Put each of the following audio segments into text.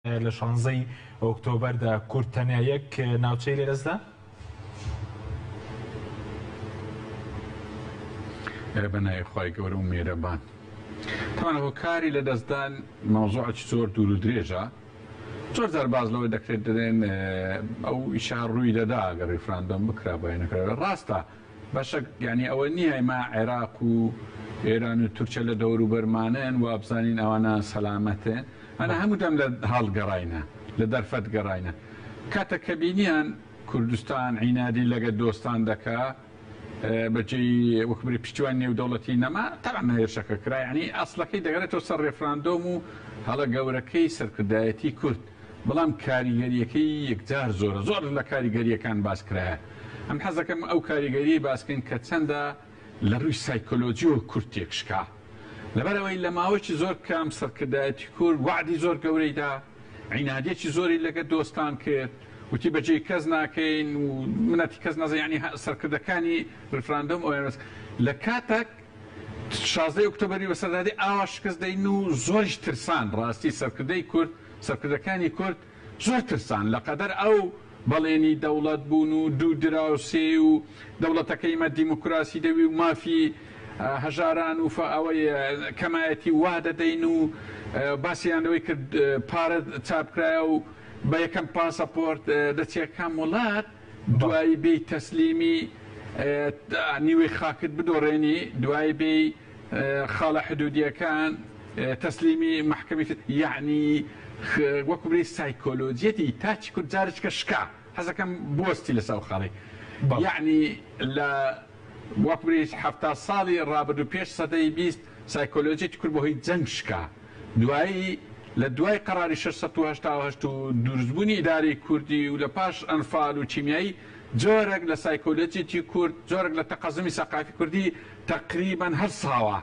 لە شانزەی ئۆکتۆبەردا کورد تەنیا یەک ناوچەی لەدەستدا؟ بە ناوی خوای گەورە و میرەبان. تەبعەن هۆکاری لەدەستدان مەوزوعێکی زۆر دوور و درێژە. زۆر جار باس لەوە دەکرێت دەلێن ئەو ئیشە ڕووی دەدا گەر ڕیفراندۆم بکرابایە نەکرابایە. ڕاستە بەشەک یانی ئەوە نییە ئێمە عێراق و ئێران و تورکیا لە دەوروبەرمانن وابزانین ئەوانە سەلامەتن. ئەنا هەموو دەم لە هەڵ گەڕاینە لە دەرفەت گەڕاینە. کاتە کە بینیان کوردستان عینادی لەگە دۆستان دەکا بە جێی وەک برێ پشتیوانی نێودەوڵەتی نەما تەبعەن هێرشەکە کرا یانی ئەسڵەکەی دەگەرێتەوە سەر ڕێفراندۆم و هەڵە گەورەکەی سەرکردایەتی کورد بەڵام کاریگەریەکەی یەکجار زۆرە زۆر لە کاریگەریەکان باس کرایە ئەم حەزەکەم ئەو کاریگەریەی باس کەین کە چەندە لە ڕووی سایکۆلۆجیەوە کورد تێکشکا لەبەرئەوەی لە ماوەیەکی زۆر کەم سەرکردایەتی کورد وەعدی زۆر گەورەی دا، عینادیەکی زۆری لەگە دۆستان کرد، وتی بەجێی کەس ناکەین و منەتی کەس نازانین، یانی سەرکردەکانی ڕیفراندۆم ئەویان بەس لە کاتەک شازدەی ئۆکتۆبەری بەسەردا دێ ئاوا شکست دەین و زۆریش ترسان، ڕاستی سەرکردەی کورد سەرکردەکانی کورد زۆر ترسان لە قەدەر ئەو بەڵێنی دەوڵەت بوون و دوو دراوسێی و دەوڵەتەکەی مە دیموکراسی دەوی و مافی هەژاران و ئەوەی کەمایەتی وا دەدەین و باسیان لەوەی کرد پارە چاپ کرایە و بە یەکەم پاسەپۆرت دەچیە کام وڵات دوایی بێی تەسلیمی نیوەی خاکت بدۆڕێنی دوایی بێی خاڵە حدودیەکان تەسلیمی مەحکەمەی یەعنی وەکو بلێی سایکۆلۆجیەتی تاکی کورد جارێکە شکا حەزەکەم بوەستی لەسەر ئەو خاڵەی یەعنی لە وەکو بلێی 70 ساڵی ڕابردوو پێش سەدەی 20 سایکۆلۆجیەتی کورد بەهۆی جەنگ شکا دوایی لە دوای قەراری 688 و دروستبوونی ئیدارەی کوردی و لە پاش ئەنفال و کیمیایی جۆرەک لە سایکۆلۆجیەتی کورد جۆرەک لە تەقەزومی سەقافی کوردی تەقریبەن هەڵساوە،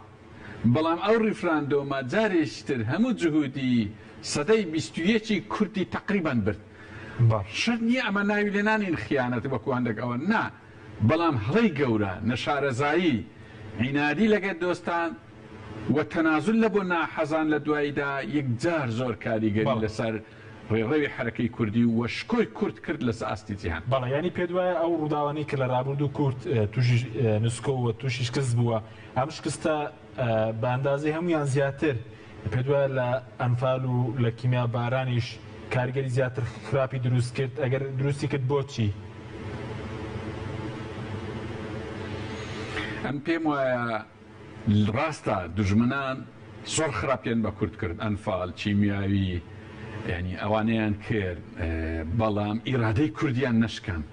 بەڵام ئەو ڕیفراندۆمە جارێکی تر هەموو جهودی سەدەی 21 ی کوردی تەقریبەن برد. شەرت نییە ئەمە ناوی لێ نانێین خیانەت وەکو هەندێک ئەوە نا، بەڵام هەڵەی گەورە، نەشارەزایی، عینادی لەگەر دۆستان و تەنازول لە بۆ ناحەزان لە دواییدا یەکجار زۆر کاریگەری لەسەر ڕێڕەوی حەرەکەی کوردی و شکۆی کورد کرد لەسە ئاستی جیهان. بەڵێ یانی پێت وایە ئەو ڕووداوانەی کە لە ڕابردوو کورد تووشی نسکۆ و تووشی شکست بووە ئەم شکستە بە ئەندازەی هەموویان زیاتر پێت وایە لە ئەنفال و لە کیمیا بارانیش کاریگەری زیاتر خراپی دروست کرد ئەگەر دروستی کرد بۆچی؟ ئەم پێم وایە ڕاستە دوژمنان زۆر خراپیان بە کورد کرد ئەنفال کیمیاوی یانی ئەوانەیان کرد بەڵام ئیرادەی کوردیان نەشکان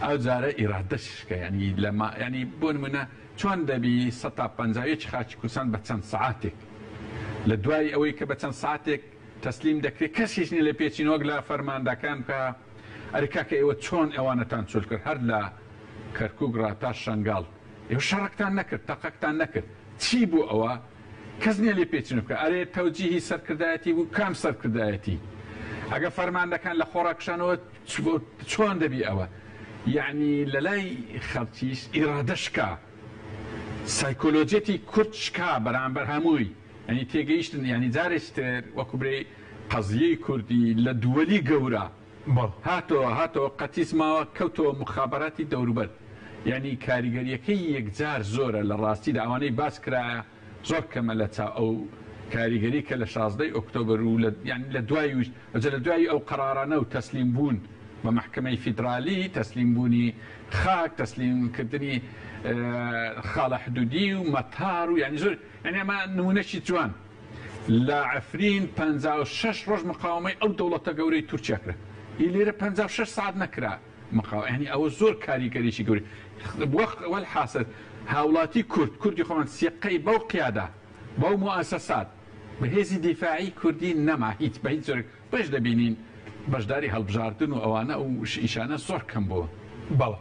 ئەو جارە ئیرادە شکا یانی لە ینی بۆ نمونە چۆن دەبی 150 خاکی کوردستان بە چەند سعاتێک لە دوای ئەوەی کە بە چەند ساتێک تەسلیم دەکرێت کەس هیچ نیە لە پێچین وەک لە فەرماندەکان بکە ئەرێ کاکە ئێوە چۆن ئەوانەتان چۆل کرد هەر لە کەرکوک ڕا تا شەنگاڵ ئێوە شەڕەکتان نەکرد تەقەکتان نەکرد چی بوو ئەوە کەس نیە لێ پێچینە بکە ئەرێ تەوجیهی سەرکردایەتی بوو کام سەرکردایەتی ئەگە فەرماندەکان لە خۆڕا کشانەوە چۆن دەبی ئەوە یەعنی لەلای خەڵکیش ئیرادە شکا سایکۆلۆجیەتی کورد شکا بەرامبەر هەمووی یانی تێگەیشتن یانی جارێکی تر وەکو برێی قەزیەی کوردی لە دووەلی گەورە هاتەوە هاتەوە قەتیس ماوە کەوتەوە موخابەراتی دەوروبەر یانی کاریگەریەکەی یەکجار زۆرە لە ڕاستیدا ئەوانەی باس کرایە زۆر کەمە لە چاو ئەو کاریگەری کە لە شازدەی ئۆکتۆبەر و لە یانی لە دوای ئەوجا لە دوای ئەو قەرارانە و تەسلیم بوون بە مەحکەمەی فیدرالی تەسلیم بوونی خاک تەسلیم کردنی خاڵە حدودی و مەتار و یانی زۆر یانی ئەمە نمونەکی جوان لە عەفرین 56 ڕۆژ مقاومەی ئەو دەوڵەتە گەورەی تورکیا کرا ئی لێرە 56 سەعات نەکرا مقاومە یانی ئەوە زۆر کاریگەریی گەورەی وەخت وەلحاسل هاوڵاتی کورد کوردی خۆمان سیقەی بەو قیادە بەو موئەسەسات بە هێزی دیفاعی کوردی نەما هیچ بە هیچ جۆرێک بەش دەبینین بەشداری هەڵبژاردن و ئەوانە ئەو ئیشانە زۆر کەم بووە. بەڵێ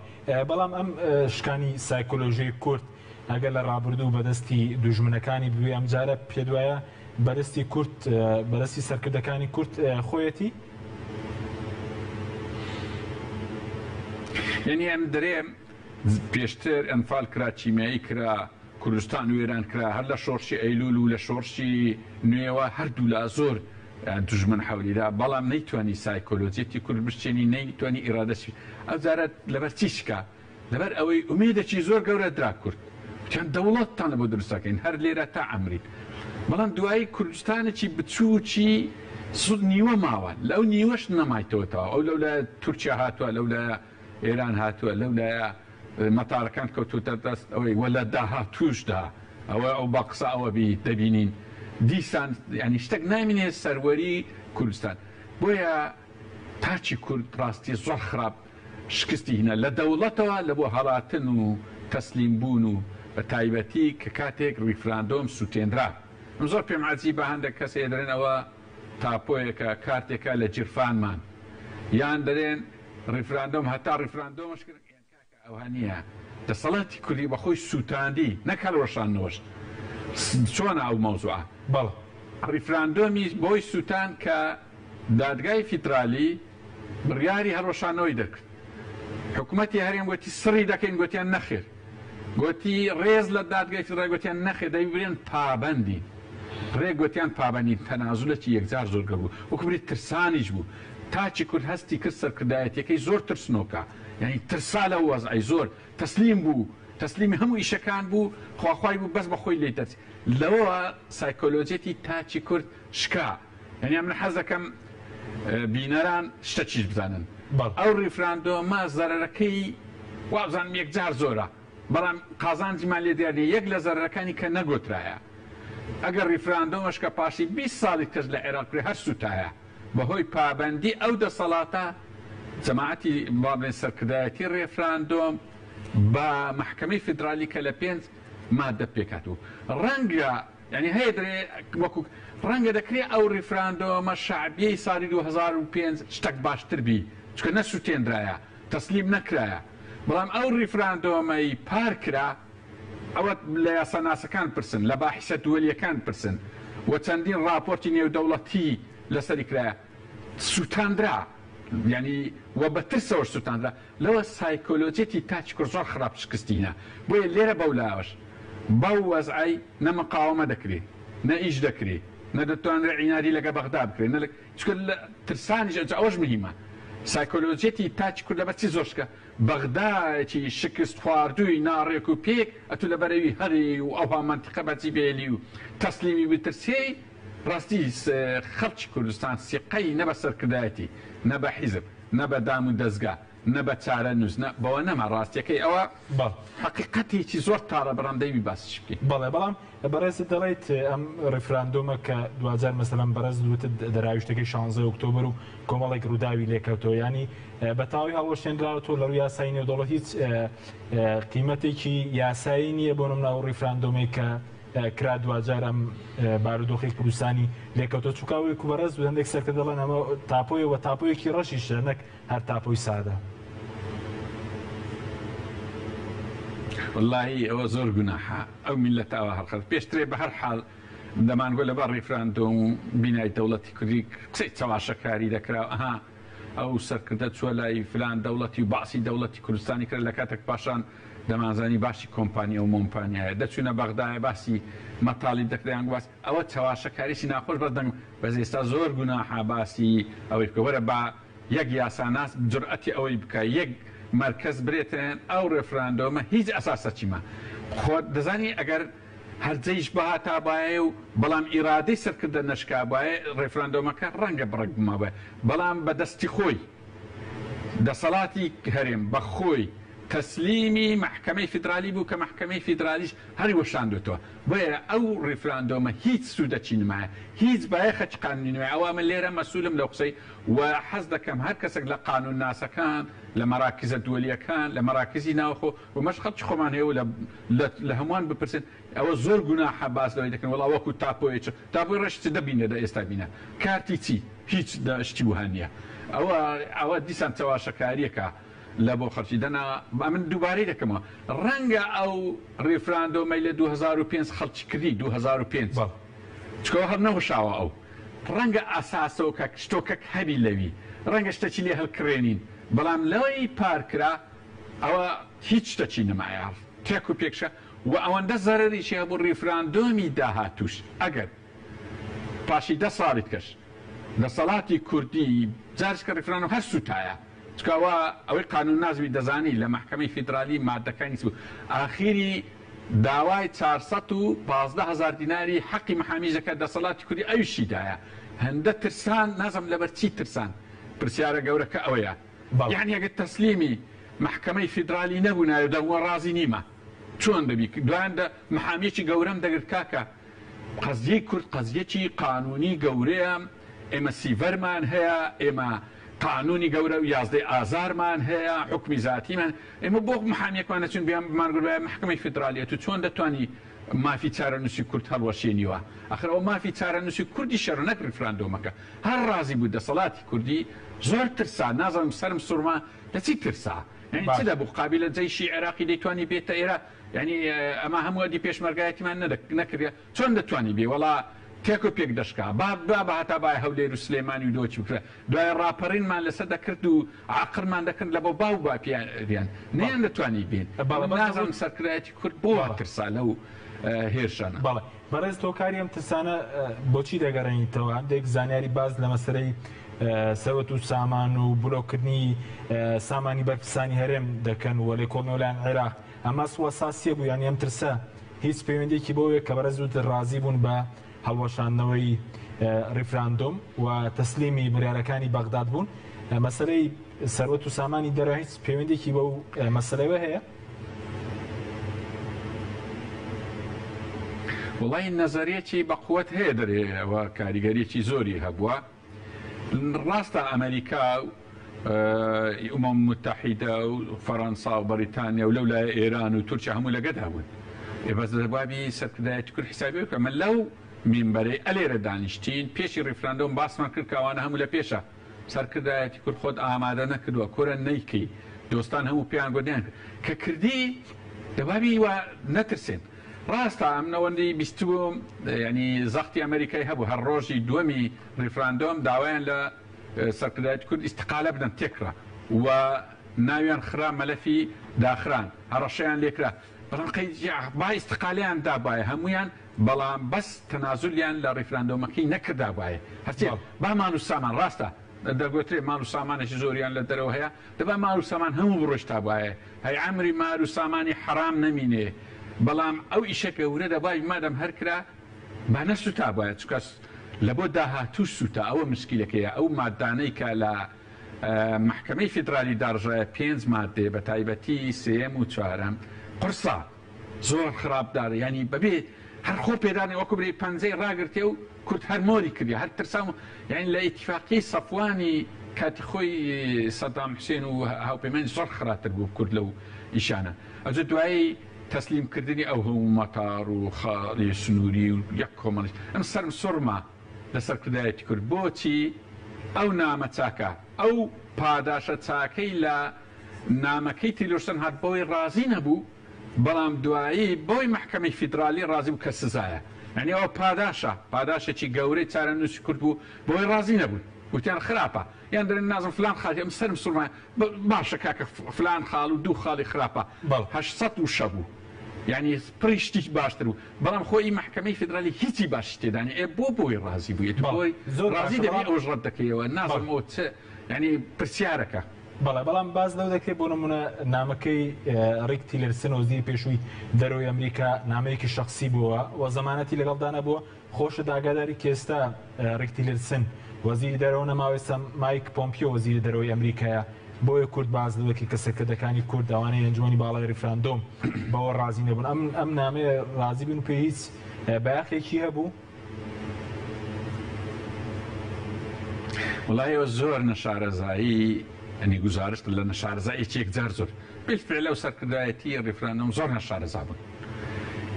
بەڵام ئەم شکانی سایکۆلۆژیەی کورد ئەگەر لە ڕابردوو بەدەستی دوژمنەکانی بوێ ئەمجارە پێت وایە بەدەستی کورد بەدەستی سەرکردەکانی کورد خۆیەتی؟ یەنی ئەم درێم پێشتر ئەنفال کرا کیمیایی کرا کوردستان وێران کرا هەر لە شۆڕشی ئەیلول و لە شۆڕشی نوێوە هەردوولا زۆر. دوژمن حەولیدا، بەڵام نەیتوانی سایکۆلۆجیەتی کورد بشچێنی، نەیتوانی ئیرادەشی. ئەو جارە لەبەر چی شکا؟ لەبەر ئەوەی ئومێدێکی زۆر گەورە درا کورد، وتیان دەوڵەتتان لەبۆ دروست دەکەین هەر لێرە تا ئەمرین. بەڵام دوایی کوردستانێکی بچووکی نیوە ماوە، لەو نیوەش نەمایتەوە تەواو. ئەو لەولایە تورکیا هاتووە، لەولایە ئێران هاتووە، لەولایە مەتارەکان کەوتووتە دەست ئەوەی و لە داهاتووشدا ئەوە ئەو بە قسە ئەوە بی دەبینین دیسان یانی شتەک نامینێ سەروەری کوردستان. بۆیە تاکی کورد ڕاستی زۆر خراپ شکستی هینا لە دەوڵەتەوە لە بۆ هەڵاتن و تەسلیم بوون و بە تایبەتی کە کاتێک ڕیفراندۆم سوتێنرا. من زۆر پێم عەجیبە هەندێک کەس هەیە دەرێن ئەوە تاپۆیەکە کارتێکە لە جیرفانمان یان دەرێن ڕیفراندۆم هەتا ڕیفراندۆمش کرد یان کاکە ئەوها نیە دەسەڵاتی کوردی بە خۆی سوتاندی نەک هەڵوەشاندنەوەش چۆنە ئەو مەوزوعە بەڵێ. ڕیفراندۆمی بۆی سوتان کە دادگای فیدرالی بڕیاری هەڵوەشاندنەوەی دەرکرد. حکومەتی هەرێم گۆتی سڕی دەکەین گۆتیان نەخێر. گۆتی ڕێز لە دادگای فیدرالی گۆتیان نەخێر دەبی برێن پابەندین. ڕێک گۆتیان پابەندین تەنازولەکی یەکجار زۆر گەور بوو. وەکو برێ ترسانیش بوو. تاکی کورد هەستی کرد سەرکردایەتیەکەی زۆر ترسنۆکە. یانی ترسا لەو وەزعەی زۆر تەسلیم بوو. تەسلیمی هەموو ئیشەکان بوو خواخوای بوو بەس بە خۆی لێی دەرچ. لەوەوە سایکۆلۆجیەتی تاکی کورد شکا. یانی ئەمن حەز دەکەم بینەران شتەکیش بزانن ئەو ڕیفراندۆمە زەرەرەکەی وابزانم یەکجار زۆرە بەڵام قازانجیمان لێ دیار نیە یەک لە زەرەرەکانی کە نەگۆترایە ئەگەر ڕیفراندۆمەش کە پاشی 20 ساڵی کەش لە عێراق کرێ هەر سوتایە بەهۆی پابەندی ئەو دەسەڵاتە جەماعەتی با بڵێن سەرکردایەتی ڕێفراندۆم بە مەحکەمەی فیدرالی کە لە پێنج مادە پێکهاتبوو ڕەنگە یانی هەیە دەرێ وەکو ڕەنگە دەکرێ ئەو ڕیفراندۆمە شەعبیەی ساڵی 2005 شتەک باشتر بی چونکە نەسوتێنرایە تەسلیم نەکرایە بەڵام ئەو ڕیفراندۆمەی پار کرا ئەوە لە یاساناسەکان پرسن لە باحیسە دووەلیەکان پرسن و چەندین ڕاپۆرتی نێودەوڵەتی لەسەری کرایە سوتاندرا یانی و بە ترسەوەش سوتاندرا لەوە سایکۆلۆجیەتی تاکی کورد زۆر خراپ شکستی هینا بۆیە لێرە بەولاوەش بەو وەزعەی نە مقاوەمە دەکرێ نە ئیش دەکرێ نە دەتوانرێ عینادی لەگە بەغدا بکرێ نە چونکە لە ترسانیش ئەنجا ئەوەش مهیمە سایکۆلۆجیەتی تاکی کورد لەبەر چی زۆر شکا بەغدایەکی شکست خواردووی ناڕێک و پێک ئەتوو لەبەرەوی هەری و ئەوها مەنتیقە بەجی بێلی و تەسلیمی بترسێی ڕاستی خەڵکی کوردستان سیقەی نە بە سەرکردایەتی نە بە حیزب نە بە دام و دەزگا نە بە چارەنووس نە بەوە نەما ڕاستیەکەی ئەوە بەڵێ. حەقیقەتێکی زۆر تاڵە بەڵام دەیبی باسیش بکەین. بەڵێ بەڵام بەڕێزت دەڵێیت ئەم ڕیفراندۆمە کە دواجار مەسەلەن بەڕێزت وتت دەراویشتەکەی شانزەی ئۆکتۆبەر و کۆمەڵێک ڕووداوی لێکەوتەوە یانی بە تەواوی هەڵوەشێنراوەتەوە لە ڕووی یاسایی نێودەوڵەت هیچ قیمەتێکی یاسایی نییە بۆ نمونە ئەو ڕیفراندۆمەی کە کرا دواجار ئەم بارودۆخی کوردستانی لێکەوتەوە چونکە ئەوەی کو بەڕێز هەندێک سەرکردە دەڵێن ئەمە تاپۆیە و تاپۆیەکی ڕەشیشە نەک هەر تاپۆی سادە. وەڵاهی ئەوە زۆر گوناحە ئەو میللەتە ئەوە هەڵخەرت پێشترێ بە هەر حاڵ دەمانگۆ لەبەر ڕیفراندۆم و بینای دەوڵەتی کوردی قسەی چەواشەکاری دەکرا ئەها ئەو سەرکردە چووە لای فلان دەوڵەتی و باسی دەوڵەتی کوردستانی کرد لە کاتێک پاشان دەمانزانی باسی کۆمپانیا و مۆمپانیایە دەچوونە بەغدایە باسی مەتالیب دەکرا یان باس ئەوە چەواشەکاریی ناخۆش بەس دەنگ بەس ئێستا زۆر گوناحە باسی ئەوەی بکە وەرە با یەک یاساناس جورئەتی ئەوەی بکا یەک مەرکەز برێتێن ئەو ڕێفراندۆمە هیچ ئەساسەچیمە خۆ دەزانی ئەگەر هەرجەیش بهاتابایە و بەڵام ئیرادەی سەرکردە نەشکابایە ڕێفراندۆمەکە ڕەنگە بڕەک بمابایە بەڵام بە دەستی خۆی دەسەڵاتی هەرێم بە خۆی تەسلیمی مەحکەمەی فیدرالی بوو کە مەحکەمەی فیدرالیش هەڵی وەشاندۆتەوە بۆیە ئەو ڕیفراندۆمە هیچ سوودەکی نمایە هیچ بایەخەکی قانونی نمایە ئەوە من لێرە مەسولم لەو قسەی و حەز دەکەم هەر کەسێک لە قانون ناسەکان لە مەراکزە دوەلیەکان لە مەراکزی ناوخۆ و مەش خەڵکی خۆمان هەیە و لە لە هەمووان بپرسن ئەوە زۆر گوناحە باس لەوەی دەکەن وەڵا وەکو تاپۆیە چ تاپۆی ڕەش چ دەبینە دە ئێستا بینە کارتی چی هیچ دە شتی وەها نیە ئەوە ئەوە دیسان چەواشەکاریەکە لە بۆ خەڵکی دەنا ئەمن دووبارەی دەکەمەوە ڕەنگە ئەو ڕیفراندۆمەی لە 2005 خەڵکی کردی 2005 بەڵێ. چونکە هەر نەوەشاوە ئەو ڕەنگە ئەساسۆکەک شتۆکەک هەبی لەوی ڕەنگە شتەکی لێ هەڵکڕێنین بەڵام لەوەی پار کرا ئەوە هیچ شتەکی نەمایە تێک و پێکشا و ئەوەندە زەرەریشی هەبوو ڕیفراندۆمی داهاتووش ئەگەر پاشی دە ساڵی تکەش. دەسەڵاتی کوردی جارشکە ڕیفراندۆم هەر سوتایە چونکە ئەوە ئەوەی قانون ناس بی دەزانی لە مەحکەمەی فیدرالی مادەکانی چ بوو ئاخیری داوای 415 هەزار دیناری حەقی محامیش دەکات دەسەڵاتی کوردی ئەویشی دایە هەندە ترسان نازم لەبەر چی ترسان پرسیارە گەورەکە ئەوەیە یەعنی ئەگەر تەسلیمی مەحکەمەی فیدرالی نەبوونایە دەموە ڕازی نیمە چۆن دەبی دوایان دە محامیەکی گەورەم دەگرت کاکە قەزیەی کورد قەزیەکی قانونی گەورەیە ئێمە سیڤەرمان هەیە ئێمە قانونی گەورە و یازدەی ئازارمان هەیە حوکمی زاتیمان ئێمە بۆ محامیەکمان نەچون بیان بمان گوتبایە مەحکەمەی فیدرالیە تو چۆن دەتوانی مافی چارەنوسی کورد هەڵوەشێنیوە ئەخر ئەوە مافی چارەنوسی کوردی شەرە نەک ڕیفراندۆمەکە هەر ڕازی بوو دەسەڵاتی کوردی زۆر ترسا نازانم سەرم سوڕما لە چی ترسا یعنی چ دەبوو قابیلە جەیشی عێراقی دەیتوانی بێتە ئێرە یعنی ئەمە هەموو ئەدی پێشمەرگایەتیمان نەکردە چۆن دەتوانی بێ وەڵا تێک و پێک دەشکا با با بە هەتا بای هەولێر و سلێمانی و دۆچی بکرا دوای ڕاپەڕینمان لەسەر دەکرد و عاقرمان دەکرد لە بۆ باو باپیریان نەیان دەتوانی بێن نازانم سەرکردایەتی کورد بۆ وا ترسا لەو هێرشانە. بەڵێ بەڕێز هۆکاری ئەم ترسانە بۆچی دەگەڕێنیتەوە؟ هەندێک زانیاری باس لە مەسەلەی سەروەت و سامان و بلۆککردنی سامانی بەرپرسانی هەرێم دەکەن و لێکۆڵینەوە لایەن عێراق ئەمە سوەساسیە بوو یانی ئەم ترسە هیچ پەیوەندیەکی بەوەیە کە بەڕێز وتت ڕازی بوون بە هەڵوەشاندنەوەی ڕیفراندۆم و تەسلیمی بڕیارەکانی بەغداد بوون مەسەلەی سەروەت و سامانی دەرەوە هیچ پەیوەندیەکی بەو مەسەلەوە هەیە؟ وەڵی نەزەریەکی بەقوەت هەیە دەرێ ئەوە کاریگەریەکی زۆری هەبووە ڕاستە ئەمریکا و ئومەم موتەحیدە و فەرەنسا و بەریتانیا و لەو لایە ئێران و تورکیا هەموو لەگەدا بوون ئێ بەس دەبابی سەرکردایەتی کورد حیسابی بکە من لەو مینبەرەی ئەلێرە دانیشتین پێشی ڕیفراندۆم باسمان کرد کە ئەوانە هەموو لە پێشە سەرکردایەتی کورد خۆت ئامادە نەکردووە کورە نەیکەی دۆستان هەموو پێیان گوت نیان کە کردی دەبابی وا نەترسێن ڕاستە ئەم نەوەندی بیستبووم یعنی زەختی ئەمریکای هەبوو هەر ڕۆژی دووەمی ڕیفراندۆم داوایان لە سەرکردایەتی کورد ئیستقالە بدەن تێکرا و ناویان خرا مەلەفی داخران هەڕەشەیان لێکرا بەڵام قەی با ئیستقالەیان دابایە هەموویان بەڵام بەس تەنازولیان لە ڕیفراندۆمەکەی نەکردابایە هەرچی با مال و سامان ڕاستە دەگوترێ مال و سامانێکی زۆریان لە دەرەوە هەیە دەبا مال و سامان هەموو بڕۆشتابایە هەی عەمری مال و سامانی حەرام نەمینێ بەڵام ئەو ئیشە گەورە دەبای مادەم هەر کرا با نەسوتابایە چونکە لە بۆ داهاتووش سوتا ئەوە مشکیلەکەیە ئەو مادانەی کە لە مەحکەمەی فیدرالی داڕژایە پێنج مادەیە بە تایبەتی سێیەم و چوارەم قورسە زۆر خراپ دار یانی بەبێ هەر خۆ پێدانی وەکو برێ پەنجەی ڕاگرتێ و کورد هەر مۆری کردی هەر ترسا یانی لە ئیتیفاقیەی سەفوانی کاتی خۆی سەدام حوسێن و هاوپەیمانی زۆر خراتر بوو کورد لەو ئیشانە ئەجە دوایی تەسلیم کردنی ئەو هەموو مەتار و خاڵی سنووری و یەک کۆمەڵیش ئەم سەرم سوڕما لە سەرکردایەتی کورد بۆچی ئەو نامە چاکە ئەو پاداشە چاکەی لە نامەکەی تیلرسن هات بەوەی ڕازی نەبوو بەڵام دوایی بەوەی مەحکەمەی فیدرالی ڕازی بوو کە سزایە یانی ئەوە پاداشە پاداشێکی گەورەی چارەنووسی کورد بوو بەوەی ڕازی نەبوون وتیان خراپە یان دەرێن نازم فلان خاڵی ئەم سەرم سوڕما باشە کاکە فلان خاڵ و دوو خاڵی خراپە 800 وشە بوو یعنی پڕی شتی باشتر بوو بەڵام خۆ ئی مەحکەمەی فیدرالی هیچی باشی تێدا نیە ئێ بۆ بۆی ڕازی بوویت بۆی ڕازی دەبی ئەوش ڕەت دەکەیەوە نازم ئەو چ یعنی پرسیارەکە. بەڵێ بەڵام باس لەو دەکرێت بۆ نمونە نامەکەی ڕیک تیلرسن وەزیری پێشووی دەرەوەی ئەمریکا نامەیەکی شخصی بووە و زەمانەتی لەگەڵدا نەبووە خۆشت ئاگاداری کە ئێستا ڕیک تیلرسن وەزیری دەرەوە نەماوە ئێستا مایک پۆمپیۆ وەزیری دەرەوەی ئەمریکایە بۆیە کورد باس لەوە کرد کە سەرکردەکانی کورد ئەوانەی ئەنجومەنی باڵای ڕیفراندۆم بەوە ڕازی نەبوون ئەم ئەم نامەیە ڕازی بوون پێ هیچ بایەخێکی هەبوو؟ وەڵای ئەوە زۆر نەشارەزایی یانی گوزارشت لە نەشارەزاییەکی یەکجار زۆر بالفعل ئەو سەرکردایەتی ڕیفراندۆم زۆر نەشارەزا بوون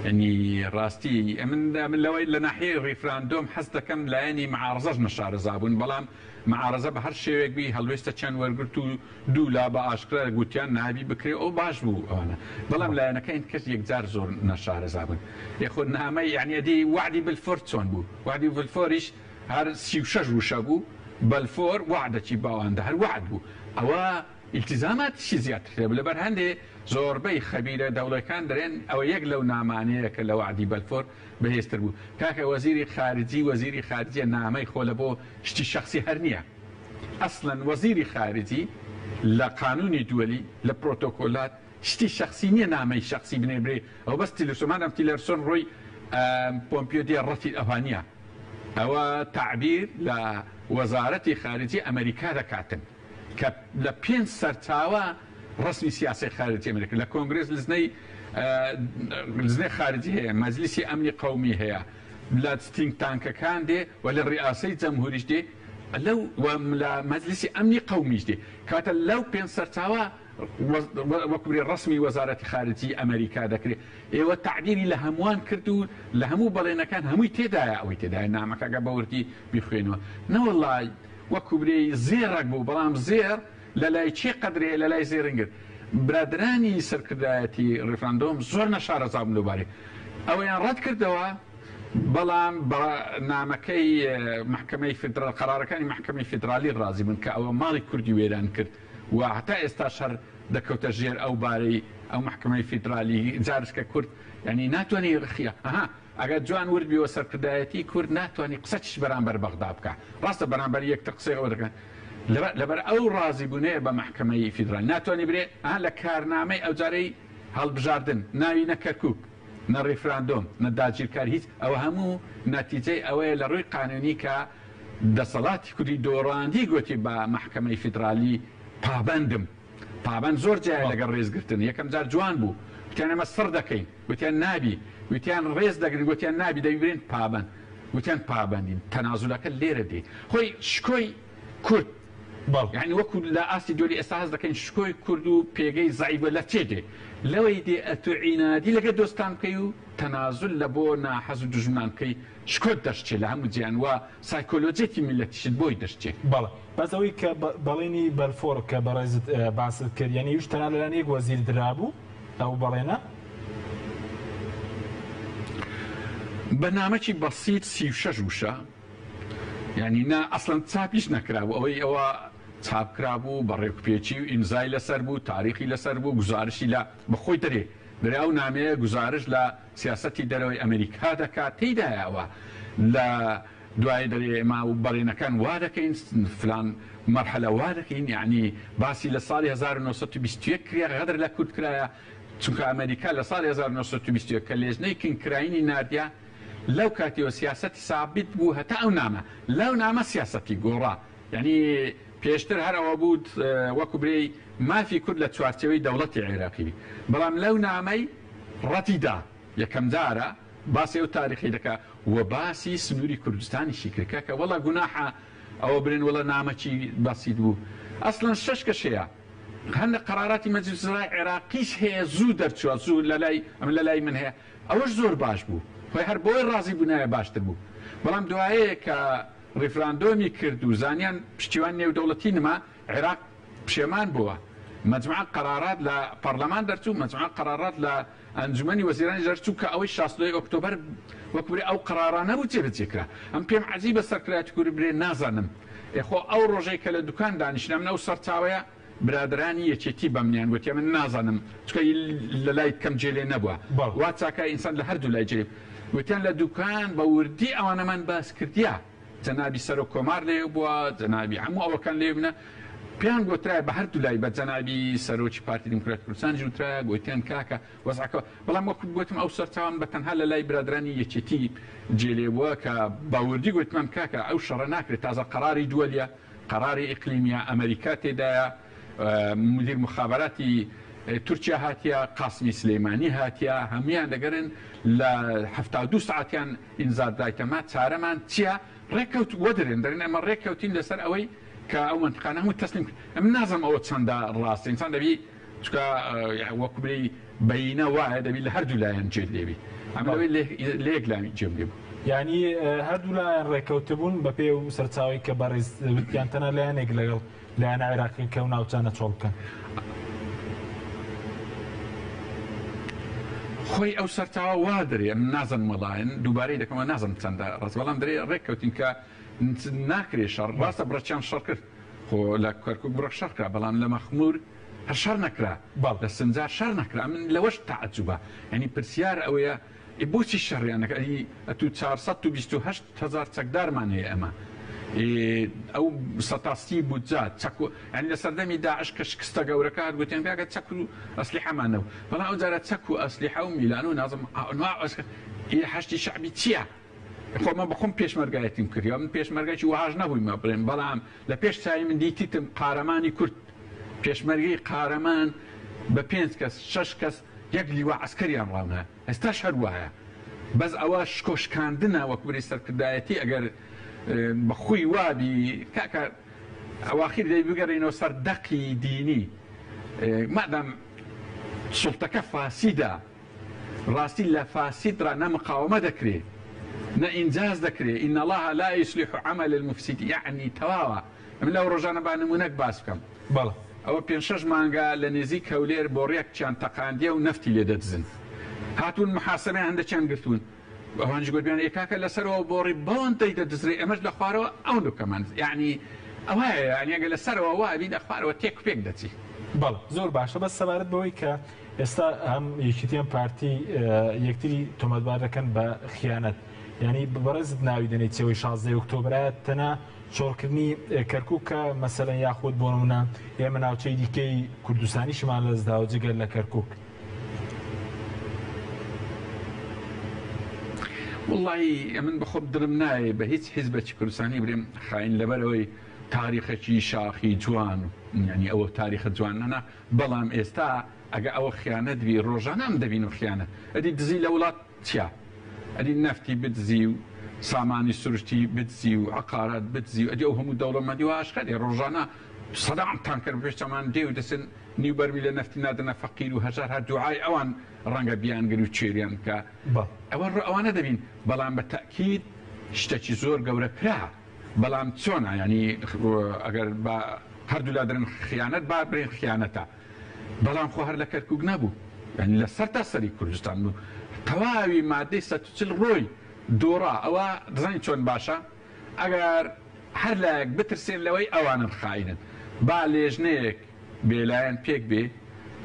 یعنی ڕاستی ئەمن من لەوەی لە ناحیەی ڕیفراندۆم حەز دەکەم لایەنی معارزەش نەشارەزا بوون بەڵام معارزە بە هەر شێوەیەک بی هەڵوێستە چیان وەرگرت و دوو لا بە ئاشکرا گوتیان نابی بکرێ ئەو باش بوو ئەوانە بەڵام لایەنەکانی کەس یەکجار زۆر نەشارەزا بوون یخۆ نامەی یعنی ئەدی وەعدی بلفۆر چۆن بوو وەعدی بلفۆریش هەر 36 وشە بوو بەلفۆر وەعدەکی باواندا هەر وەعد بوو ئەوە. ئیلتیزاماتیشی زیاتر تێ بوو. لەبەر هەندێ زۆربەی خەبیرە دەوڵەکان دەرێن ئەوە یەک لەو نامانەیە کە لە وەعدی بەلفۆر بەهێزتر بوو. کاکە وەزیری خارجی وەزیری خارجیە نامەی خۆ لە بۆ شتی شەخسی هەر نیە. ئەسڵەن وەزیری خارجی لە قانونی دوەلی لە پرۆتۆکۆلات شتی شەخسی نیە نامەی شەخسی بنێ برێ ئەوە بەس تیلرسۆن مادام تیلەرسۆن ڕۆی پۆمپیۆ دێ ڕەتی ئەوها نیە ئەوە تەعبیر لە وەزارەتی خارجی ئەمەریکا دەکاتن کە لە پێنج سەرچاوە ڕەسمی سیاسەی خارجی ئەمریکا لە کۆنگرێس لجنەی لجنەی خارجی هەیە مەجلیسی ئەمنی قەومی هەیە لە think tank ەکان دێ و لە ڕیاسەی جەمهوریش دێ لەو و لە مەجلیسی ئەمنی قەومیش دێ کەواتە لەو پێنج سەرچاوە وەکو برێ ڕەسمی وەزارەتی خارجی ئەمەریکا دەکرێ ئێوە تەعبیری لە هەمووان کرد و لە هەموو بەڵێنەکان هەمووی تێدایە ئەوەی تێدایە نامەکە گە بەوردی بیخوێنەوە نەوەڵا وەکو برێی زێڕەک بوو بەڵام زێڕ لە لای کێ قەدرێ لە لای زێڕینگر برادەرانی سەرکردایەتی ڕیفراندۆم زۆر نەشارەزا بوون لەو بارەی ئەوەیان ڕەت کردەوە بەڵام بە نامەکەی مەحکەمەی فیدراڵ قەرارەکانی مەحکەمەی فیدرالی ڕازی بوون کە ئەوە ماڵی کوردی وێران کرد و هەتا ئێستاش هەر دەکەوتە ژێر ئەو بارەی ئەو مەحکەمەی فیدرالی جارش کە کورد یانی ناتوانی ڕخیا ئەها ئەگەر جوان ورد بیەوە سەرکردایەتی کورد ناتوانی قسەچش بەرامبەر بەغدا بکا ڕاستە بەرامبەر یەکتر قسەی ئەوە دەکەن لەبەر ئەو ڕازی بوونەیە بە مەحکەمەی فیدرالی ناتوانی برێ ئەها لە کارنامەی ئەوجارەی هەڵبژاردن ناوی نە کەرکوک نە ڕیفراندۆم نە داگیرکاری هیچ ئەوە هەموو نەتیجەی ئەوەیە لە ڕووی قانونی کە دەسەڵاتی کوردی دۆڕاندی گۆتی بە مەحکەمەی فیدرالی پابەندم پابەند زۆر جیایە لەگەڵ ڕێزگرتن یەکەم جار جوان بوو گوتیان ئێمە سڕ دەکەین گوتیان نابی گوتیان ڕێز دەگرین گوتیان نابی دەبی برێن پابەند گوتیان پابەندین تەنازولەکە لێرە دێ خۆی شکۆی کورد یانی وەکو لە ئاستی دۆلی ئێستا هەست دەکەین شکۆی کورد و پێگەی زەعیفە لە چێ دێ لەوەی دێ ئەتو عینادی لەگەر دۆستان بکەی و تەنازول لە بۆ ناحەز و دوژمنان بکەی شکۆت دەشچێ لە هەموو جیان و سایکۆلۆجیەتی میللەتیشت بۆی دەشچێ. بەڵێ بەس ئەوەی کە بەڵێنی بەلفۆر کە بەڕێزت باست کرد یانی ئیش تەنها لەلایەن یەک وەزیر درابوو ئەو بەڵێنە؟ بەرنامەکی بەسیت 36 وشە یانی نا ئەسڵەن چاپیش نەکرابوو ئەوەی ئەوە چاپ کرابوو بە ڕێکوپێکی و ئیمزای لەسەر بوو تاریخی لەسەر بوو گوزارشی لە بەخۆی دەرێ دەرێ ئەو نامەیە گوزارش لە سیاسەتی دەرەوەی ئەمریکا دەکات تێیدایە ئەوە لە دوای دەرێ ئێمە و بەڵێنەکان وا دەکەین فلان مەرحەلە وا دەکەین یانی باسی لە ساڵی 1921 کریا غەدر لە کورد کرایە چونکە ئەمریکا لە ساڵی 1921 کە لێژنەی کنکراینی ناردیا لەو کاتیەوە سیاسەتی سابیت بوو هەتا ئەو نامە لەو نامە سیاسەتی گۆڕا یانی پێشتر هەر ئەوە بوو وەکو برێی مافی کورد لە چوارچێوەی دەوڵەتی عێراقی بی بەڵام لەو نامەی ڕەتی دا یەکەم جارە باسی ئەو تاریخەی دەکا و باسی سنووری کوردستانیشی کرد کاکە وەڵا گوناحە ئەوە برێن وەڵا نامەکی بەسیت بوو ئەسڵەن شەش کەش هەیە هەندە قەراراتی مەجلیس وزرای عێراقیش هەیە زوو دەرچووە زوو لەلای ئەمن لەلای من هەیە ئەوەش زۆر باش بوو خۆی هەر بۆی ڕازی بونایە باشتر بوو بەڵام دوایێ کە ڕیفراندۆمی کرد و زانیان پشتیوان نێودەوڵەتی نما عێراق پشێمان بووە مەجموعە قەرارات لە پەڕلەمان دەرچوو مەجموعە قەرارات لە ئەنجومەنی وەزیرانیش دەرچوو کە ئەوەی شاستدوی ئۆکتۆبەر وەک برێ ئەو قەرارانە بوو جێبەجێ کرا ئەم پێم عەجیبە سەرکرایەتی کوری برێ نازانم ئێ خۆ ئەو ڕۆژەی کە لە دوکان دانیشتم من ئەو سەرچاوەیە برادەرانی یەکێتی بەمنیان گوتیە من نازانم چونکە لە لای کەم جێ لێ نەبووە وا چاکە ئینسان لە هەردوو لای جێ وتیان لە دوکان بە وردی ئەوانەمان باس کردیە جەنابی سەرۆک کۆمار لێ بووە جەنابی هەموو ئەوەکان لێ بنە پێیان گوترایە بە هەردوو لای بە جەنابی سەرۆکی پارتی دیموکراتی کوردستانیش وترایە گوتیان کاکە وەزعەکە بەڵام وەکو گوتم ئەو سەرچاوەم بە تەنها لە لای برادرانی یەکێتی جێ لێ بووە کە بە وردی گوتمان کاکە ئەو شەڕە ناکرێت تازە قەراری دووەلیە قەراری ئیقلیمیە ئەمەریکا تێدایە مدیر مخابراتی تورکیا هاتیە قاسمی سلیمانی هاتیە هەمویان دەگەرن لە 72 ساعتیان ئینزار دایتە ما چارەمان چیە ڕێکەوت وەدرێن دەرێن ئەمە ڕێککەوتین لەسەر ئەوەی کە ئەو مەنتقانە هەموو تەسلیم ئەمن نازانم ئەوە چەندە ڕاستە ئینسان دەبی چونکە وەکو بلێی بەینە وایە دەبی لە هەردوو لایەن جێت لێبی ئەمن لەوەی لە یەک لاوی جێم لێ بوو. یانی هەردوو لایەن ڕێکەوتبوون بەپێی ئەو سەرچاوەی کە بەڕێز وتیان تەنها لایەنێک لەگەڵ لایەنە عێراقییەکە ئەو ناوچانە چۆڵ بکەن. خۆی ئەو سەرچاوە وا دەرێ ئەمن نازانم وەڵایەن دووبارەی دەکەمەوە نازانم چەندە ڕاست بەڵام دەرێ ڕێککەوتین کە ناکرێ شەڕ ڕاستە بڕەچیان شەڕ کرد. خۆ لە کەرکوک بڕێک شەڕ کرا بەڵام لە مەخمور هەر شەڕ نەکرا لە سنجار شەڕ نەکرا من لەوەش تەعەجوبە یانی پرسیار ئەوەیە ئێ بۆچی شەڕیان نەکرد ئەی ئەتوو 428 هەزار چەکدارمان هەیە ئەمە ئێ ئەو سەتا سی بودجە چەک و یانی لە سەردەمی داعش کە شکستە گەورەکە هات گوتیان کاکە چەک و ئەسلیحەمان نەبوو بەڵام ئەو جارە چەک و ئەسلیحە و میلان و نازم ئەنواع ئێ حەشدی شەعبی چییە؟ خۆ من بەخۆم پێشمەرگایەتیم کردیوە من پێشمەرگەکی وەهاش نەبوویمە بڵێم بەڵام لە پێش چاوی من دیتیتم قارەمانی کورد پێشمەرگەی قارەمان بە پێنج کەس شەش کەس یەک لیوا عەسکەریان ڕاونا ئێستاش هەر وایە بەس ئەوە شکۆ شکاندنە وەک بری سەرکردایەتی ئەگەر بە خوی وابی کاکە ئەواخیر دەی بگەرینەوە سەر دەقی دینی مادام سوڵتەکە فاسیدە ڕاستی لە فاسید ڕا نە مقاومە دەکرێ نە ئینجاز دەکرێ ان اللە لا یصلح عمل المفسدین یەعنی تەواوە من لەو ڕۆژانە با نمونەک باس بکەم بەڵێ. ئەوە پێنج شەش مانگە لە نێزیک هەولێر بۆڕیەکچیان تەقاندیە و نەفتی لێ دەدزن هاتوون محاسبەیان هەندەکیان گرتوون ئەوانیش گوتیان ئێ کاکە لەسەرەوە بۆڕی بەوەندەی دەدزرێ ئێمەش لە خوارەوە ئەوەندە بکەمان یەعنی ئەوایە یەعنی ئەگەر لەسەرەوە وابی لە خوارەوە تێک و پێک دەچی. بەڵێ زۆر باشە بەس سەبارەت بەوەی کە ئێستا هەم یەکێتی هەم پارتی یەکتری تۆمەتبار دەکەن بە خیانەت یانی بەڕێزت ناوی دەنێی چێوەی شازدەی ئۆکتۆبر ئایا تەنها چۆڵکردنی کەرکوکە مەسەلەن یاخود بۆ نمونە ئێمە ناوچەی دیکەی کوردستانیشمان لەدەستداوە جگە لە کەرکوک؟ وەڵاهی ئەمن بەخۆم دڵم نایەی بە هیچ حیزبەکی کوردستانی برێم خاین لەبەرئەوەی تاریخەکی شاخی جوان یانی ئەوە تاریخە جوان نەنا بەڵام ئێستا ئەگە ئەوە خیانەت بی ڕۆژانە ئەم دەبینم خیانەت ئەدی دزی لە وڵات چیە ئەدی نەفتی بدزی و سامانی سروشتی بدزی و عقارات بدزی و ئەدی ئەو هەموو دەوڵەمەندی وا ئاشکرا دێ ڕۆژانە سەدان تانکەر بە پێش چاومان دێ و دەچن نیو بەرمیل لە نەفتی نادەنە فەقیر و هەژار هەر دوعای ئەوان ڕەنگە بیانگری و چێریان بکا ئەوە ئەوانە دەبین بەڵام بە تەئکید شتەکی زۆر گەورە کرا. بەڵام چۆنە یانی ئەگەر بە هەردوولا درن خیانەت با برێن خیانەتە بەڵام خۆ هەر لە کەرکوک نەبوو یانی لە سەر تا سەری کوردستان بوو تەواوی مادەی 140 ڕۆی دۆڕا ئەوە دەزانی چۆن باشە ئەگەر هەر لایەک بترسێن لەوەی ئەوانن خائینن با لێژنەیەک بێلایەن پێک بێ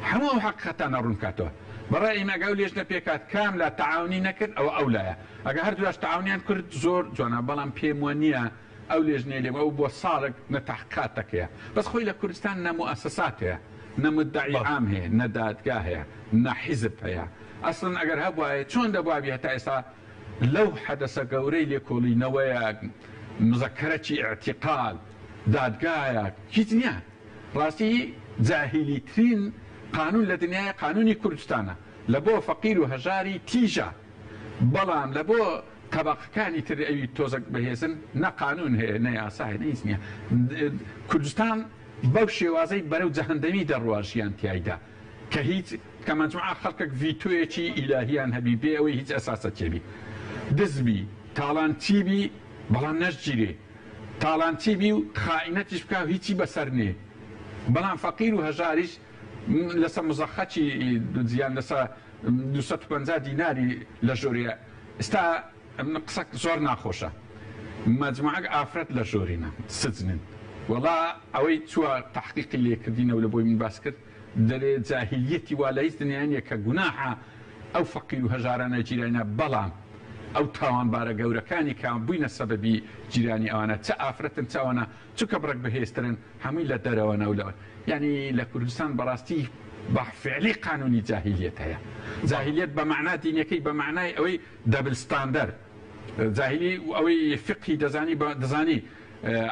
هەموو ئەو حەقیقەتانە ڕوون بکاتەوە. بە ڕای ئیمە ئەگەر ئەو لێژنە پێکهات کام لا تەعاونی نەکرد ئەوە ئەو لایە ئەگەر هەردوولاش تەعاونیان کرد زۆر جوانە بەڵام پێم وە نییە ئەو لێژنەی لێ ئەو بۆ ساڵێک نە تەحقیقاتەک هەیە بەس خۆی لە کوردستان نە موئەسەسات هەیە نە مودەعی عام هەیە نە دادگا هەیە نە حیزب هەیە ئەسڵەن ئەگەر هەبوایە چۆن دەبوا بی هەتا ئێستا لەو حەدەسە گەورەی لێکۆڵینەوەیەک مزەکەرەکی ئیعتیقال دادگایەک هیچ نییە. ڕاستی جاهیلی ترین قانون لە دنیای قانونی کوردستانە لە بۆ فەقیر و هەژاری تیژە بەڵام لە بۆ تەبەقەکانی تر ئەوی تۆزەک بەهێزن نە قانون هەیە نە یاسا هەیە نە هیچ نیە کوردستان بەو شێوازەی بەرەو جەهەندەمی دەڕوا ژیان تیایدا کە هیچ کە مەجموعە خەڵکەک ڤیتۆیەکی ئیلاهیان هەبی بێ ئەوەی هیچ ئەساسەکێ بی دز بی تاڵانچی بی بەڵام نەشگیرێ تاڵانچی بی و خائینەتیش بکا و هیچی بەسەر نێ بەڵام فەقیر و هەژاریش لەسە مزەخەکی یان لەسە 250 دیناری لە ژۆرێ ئستا قسە زۆر ناخۆشە مەجموعەک ئافرەت لە ژۆرینە سجنن وەڵا ئەوەی چووە تەحقیقی لێکردینەوە لە بۆی من باس کرد دەرێ جاهیلیەتی وا لە هیچ دنیا نیە کە گوناحە ئەو فەقیر و هەژارانە گیراینە بەڵام ئەو تاوانبارە گەورەکانی کە بوینە سەبەبی گیرانی ئەوانە چ ئافرەتن چ ئەوانە چونکە بڕێک بەهێزترن هەمووی لە دەرەوەنە و لە یانی لە کوردستان بەڕاستی بە فعلی قانونی جاهیلیەت هەیە جاهیلیەت بە مەعنا دینیەکەی بە مەعنای ئەوەی double standard جاهیلی ئەوەی فقهی دەزانی بە دەزانی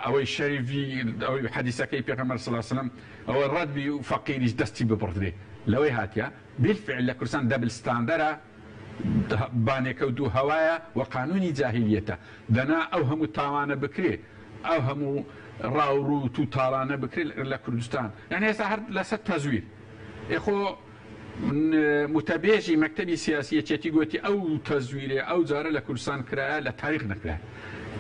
ئەوەی شەریفی ئەوەی حەدیسەکەی پێغەمبەر صلی اللە علیه وسلم ئەوە ڕەت بی و فەقیریش دەستی ببڕدرێ لەوەی هاتیە بیلفعل لە کوردستان double standard ە بانێکە و دوو هەوایە و قانونی جاهیلیەتە دەنا ئەو هەموو تاوانە بکرێ ئەو هەموو ڕاو ڕووت و تاڵانە بکرێ لە کوردستان یانی ئێستا هەر لەسەر تەزویر ئێ خۆ وتەبێژی مەکتەبی سیاسی یەکێتی گۆتی ئەو تەزویرێ ئەو جارە لە کوردستان کرایە لە تاریخ نەکرایە